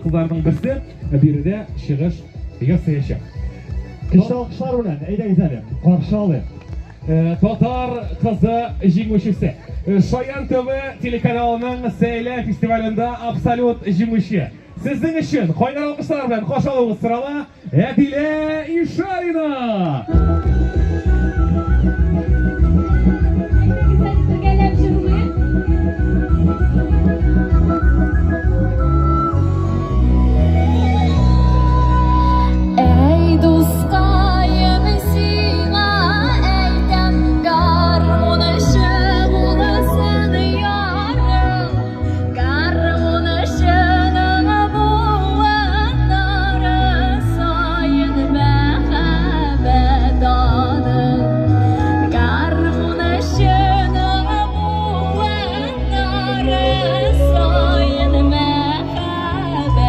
Кызларның берсе биредә чыгыш ясаячак. Көчле алкышлар белән, әйдәгез әле, каршы алыйк. Татар кызы җиңүчесе. Шаян ТВ телеканалының Сәйлә фестивалендә абсолют җиңүче. Сезнең өчен кайнар алкышлар белән каршы алуыгыз сорала, Әдилә Ишарина!